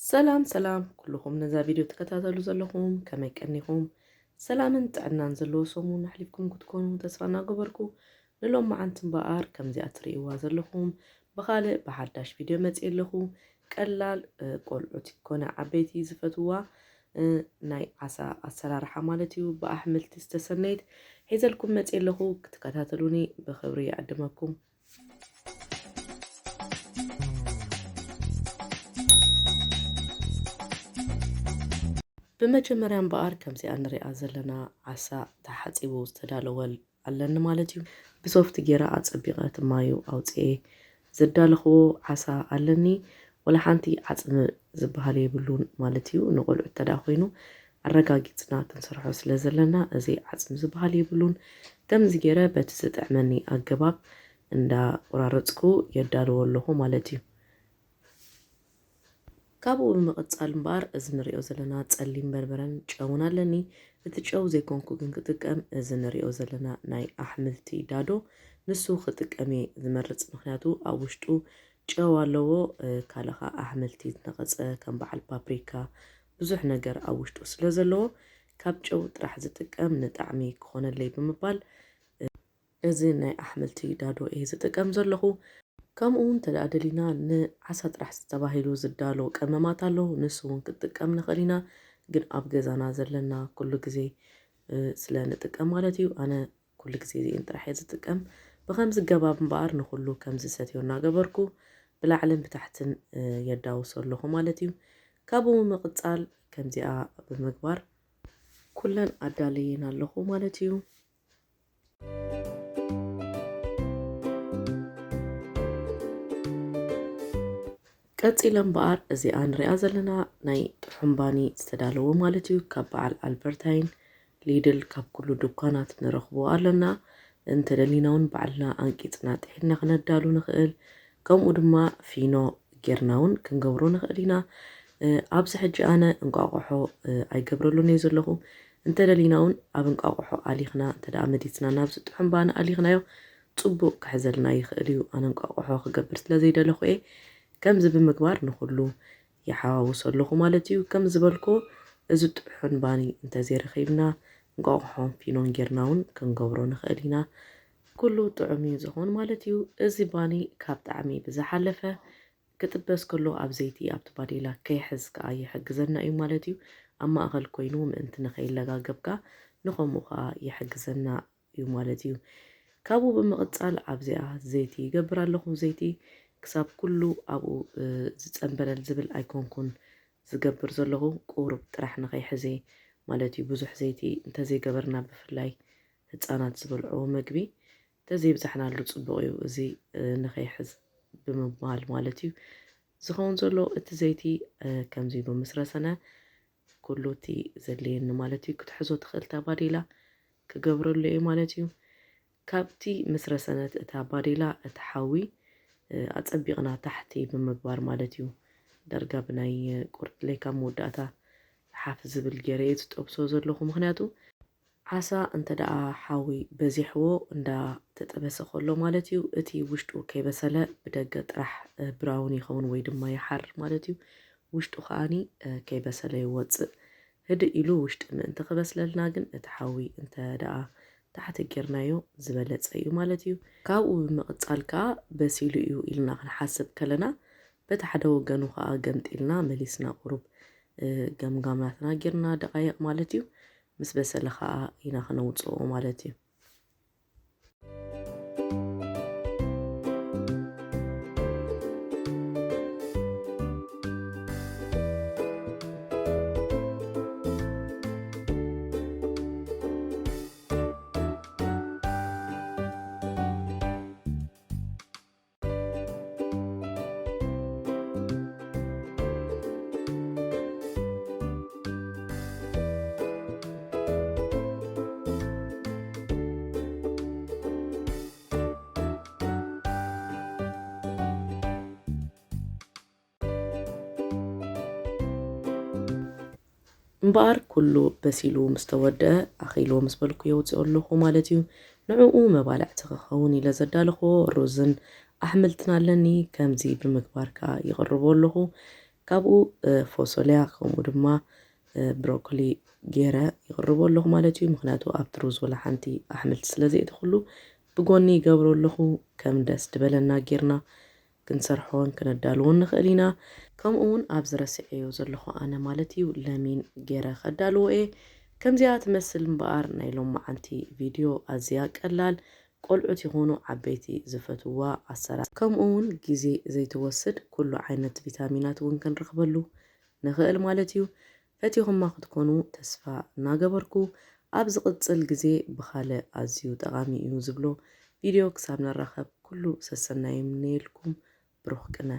ሰላም ሰላም ኩልኹም ነዛ ቪድዮ ትከታተሉ ዘለኹም፣ ከመይ ቀኒኹም? ሰላምን ጥዕናን ዘለዎ ሰሙን ኣሕሊፍኩም ክትኮኑ ተስፋ እናገበርኩ፣ ንሎማዓንቲ እምበኣር ከምዚኣ ትርእይዋ ዘለኹም ብኻልእ ብሓዳሽ ቪድዮ መፅእ ኣለኹ። ቀላል እ፣ ቆልዑት ኮነ ዓበይቲ ዝፈትዋ እ፣ ናይ ዓሳ ኣሰራርሓ ማለት እዩ፣ ብኣሕምልቲ ዝተሰነየት ሒዘልኩም መፅእ ኣለኹ። ክትከታተሉኒ ብኽብሪ ይዕድመኩም። ብመጀመርያ እምበኣር ከምዚኣ ንሪኣ ዘለና ዓሳ ተሓፂቡ ዝተዳለወ ኣለኒ ማለት እዩ። ብሶፍቲ ገይረ ኣፀቢቐ እቲ ማዩ ኣውፅኤ ዘዳለኽዎ ዓሳ ኣለኒ። ወላ ሓንቲ ዓፅሚ ዝበሃል የብሉን ማለት እዩ። ንቆልዑ እንተ ደኣ ኮይኑ ኣረጋጊፅና ክንሰርሖ ስለ ዘለና እዚ ዓፅሚ ዝበሃል የብሉን። ከምዚ ገይረ በቲ ዝጥዕመኒ ኣገባብ እንዳቆራረፅኩ የዳልዎ ኣለኹ ማለት እዩ። ካብኡ ብምቕጻል እምበኣር እዚ ንሪኦ ዘለና ጸሊም በርበረን ጨውን ኣለኒ። እቲ ጨው ዘይኮንኩ ግን ክጥቀም እዚ ንሪኦ ዘለና ናይ ኣሕምልቲ ዳዶ ንሱ ክጥቀም እየ ዝመርጽ። ምኽንያቱ ኣብ ውሽጡ ጨው ኣለዎ። እ፣ ካልእ ኸኣ ኣሕምልቲ ዝነቐጸ ከም በዓል ፓፕሪካ ብዙሕ ነገር ኣብ ውሽጡ ስለ ዘለዎ ካብ ጨው ጥራሕ ዝጥቀም ንጣዕሚ ክኾነለይ ብምባል እዚ ናይ ኣሕምልቲ ዳዶ እየ ዝጥቀም ዘለኹ። ከምኡ እውን እንተ ደኣ ደሊና ንዓሳ ጥራሕ ተባሂሉ ዝዳሎ ቀመማት ኣሎ፣ ንሱ እውን ክትጥቀም ንኽእል ኢና። ግን ኣብ ገዛና ዘለና ኩሉ ግዜ እ፣ ስለ ንጥቀም ማለት እዩ። ኣነ ኩሉ ግዜ እዚኤን ጥራሕ እየ ዝጥቀም። ብኸምዚ ገባብ እምበኣር ንኹሉ ከም ዝሰትዮ እናገበርኩ ብላዕልን ብታሕትን እ፣ የዳውሶ ኣለኹ ማለት እዩ። ካብኡ ብምቕጻል ከምዚኣ ብምግባር ኩለን ኣዳለየን ኣለኹ ማለት እዩ። ቀጺለ እምበኣር እዚኣ ንሪኣ ዘለና ናይ ጥሑም ባኒ ዝተዳለወ ማለት እዩ። ካብ በዓል ኣልበርታይን ሊድል ካብ ኩሉ ድኳናት ንረኽቦ ኣለና። እንተደሊና እውን ባዕልና ኣንቂጽና ጥሒንና ክነዳሉ ንኽእል። ከምኡ ድማ ፊኖ ጌርና እውን ክንገብሮ ንኽእል ኢና። እ፣ ኣብዚ ሕጂ ኣነ እንቋቑሖ እ፣ ኣይገብረሉን እየ ዘለኹ። እንተደሊና እውን ኣብ እንቋቑሖ ኣሊኽና እንተ ደኣ መዲትና ናብዚ ጥሑም ባኒ ኣሊኽናዮ ጽቡቕ ክሕዘልና ይኽእል እዩ። ኣነ እንቋቑሖ ክገብር ስለ ዘይደለኹ እየ ከምዚ ብምግባር ንኹሉ ይሓዋውሶ ኣለኹ ማለት እዩ። ከም ዝበልኩ እዚ ጥሑን ባኒ እንተዘይረኺብና እንቋቑሖን ፊኖን ጌርና እውን ክንገብሮ ንኽእል ኢና። ኩሉ ጥዑም እዩ ዝኾን ማለት እዩ። እዚ ባኒ ካብ ጣዕሚ ብዝሓለፈ ክጥበስ ከሎ ኣብ ዘይቲ ኣብቲ ባዴላ ከይሕዝ ከኣ ይሕግዘና እዩ ማለት እዩ። ኣብ ማእኸል ኮይኑ ምእንቲ ንኸይለጋገብ ከኣ ንኸምኡ ከኣ ይሕግዘና እዩ ማለት እዩ። ካብኡ ብምቕጻል ኣብዚኣ ዘይቲ ይገብር ኣለኹ። ዘይቲ ክሳብ ኩሉ ኣብኡ እ፣ ዝጸንበለል ዝብል ኣይኮንኩን ዝገብር ዘለኹ፣ ቁሩብ ጥራሕ ንኸይሕዜ ማለት እዩ። ብዙሕ ዘይቲ እንተዘይገበርና ብፍላይ ህጻናት ዝበልዕዎ መግቢ እንተዘይብዛሕናሉ ጽቡቕ እዩ። እዚ እ፣ ንኸይሕዝ ብምባል ማለት እዩ። ዝኸውን ዘሎ እቲ ዘይቲ እ፣ ከምዚ ኢሉ ምስ ረሰነ ኩሉ እቲ ዘድልየኒ ማለት እዩ ክትሕዞ ትኽእል እታ ባዴላ ክገብረሉ እየ ማለት እዩ። ካብቲ ምስ ረሰነት እታ ባዴላ እቲ ሓዊ እ፣ ኣጸቢቕና ታሕቲ ብምግባር ማለት እዩ። ዳርጋ ብናይ ቁርጥለይ ካብ መወዳእታ ሓፍ ዝብል ገይረ እየ ዝጠብሶ ዘለኹ። ምኽንያቱ ዓሳ እንተ ደኣ ሓዊ በዚሕዎ እንዳ ተጠበሰ ከሎ ማለት እዩ፣ እቲ ውሽጡ ከይበሰለ ብደገ ጥራሕ እ፣ ብራውን ይኸውን ወይ ድማ ይሓር ማለት እዩ። ውሽጡ ከኣኒ እ፣ ከይበሰለ ይወጽእ። ህድእ ኢሉ ውሽጢ ምእንቲ ክበስለልና ግን እቲ ሓዊ እንተ ደኣ ታሕቲ ጌርናዮ ዝበለጸ እዩ ማለት እዩ። ካብኡ ብምቕጻል ከኣ በሲሉ እዩ ኢልና ክንሓስብ ከለና በቲ ሓደ ወገኑ ከኣ ገምጢልና መሊስና ቁሩብ እ፣ ገምጋም ናትና ጌርና ደቓይቕ ማለት እዩ። ምስ በሰለ ከኣ ኢና ክነውጽኦ ማለት እዩ። እምበኣር ኩሉ በሲሉ ምስ ተወድአ፣ ኣኺልዎ ምስ በልኩ የውፅኦ ኣለኹ ማለት እዩ። ንዕኡ መባልዕቲ ክኸውን ኢለ ዘዳለኽዎ ሩዝን ኣሕምልትን ኣለኒ። ከምዚ ብምግባር ከኣ ይቕርቦ ኣለኹ። ካብኡ ፎሶልያ ከምኡ ድማ ብሮኮሊ ገይረ ይቕርቦ ኣለኹ ማለት እዩ። ምኽንያቱ ኣብቲ ሩዝ ወላ ሓንቲ ኣሕምልቲ ስለ ዘየእተኹሉ ብጎኒ ይገብሮ ኣለኹ። ከም ደስ ዝበለና ጌርና ክንሰርሖን ክነዳልዎን ንኽእል ኢና። ከምኡ እውን ኣብዚ ረሲዐዮ ዘለኹ ኣነ ማለት እዩ ለሚን ገይረ ከዳልዎ እየ። ከምዚኣ ትመስል እምበኣር ናይ ሎማዓንቲ ቪድዮ ኣዝያ ቀላል፣ ቆልዑት ይኹኑ ዓበይቲ ዝፈትውዋ ኣሰራርሓ፣ ከምኡ እውን ግዜ ዘይትወስድ፣ ኩሉ ዓይነት ቪታሚናት እውን ክንረኽበሉ ንኽእል ማለት እዩ። ፈቲኹማ ክትኮኑ ተስፋ እናገበርኩ፣ ኣብ ዝቕጽል ግዜ ብኻልእ ኣዝዩ ጠቓሚ እዩ ዝብሎ ቪድዮ ክሳብ ንራኸብ ኩሉ ሰሰናይ ይምነየልኩም። ብሩኽ ቅነ።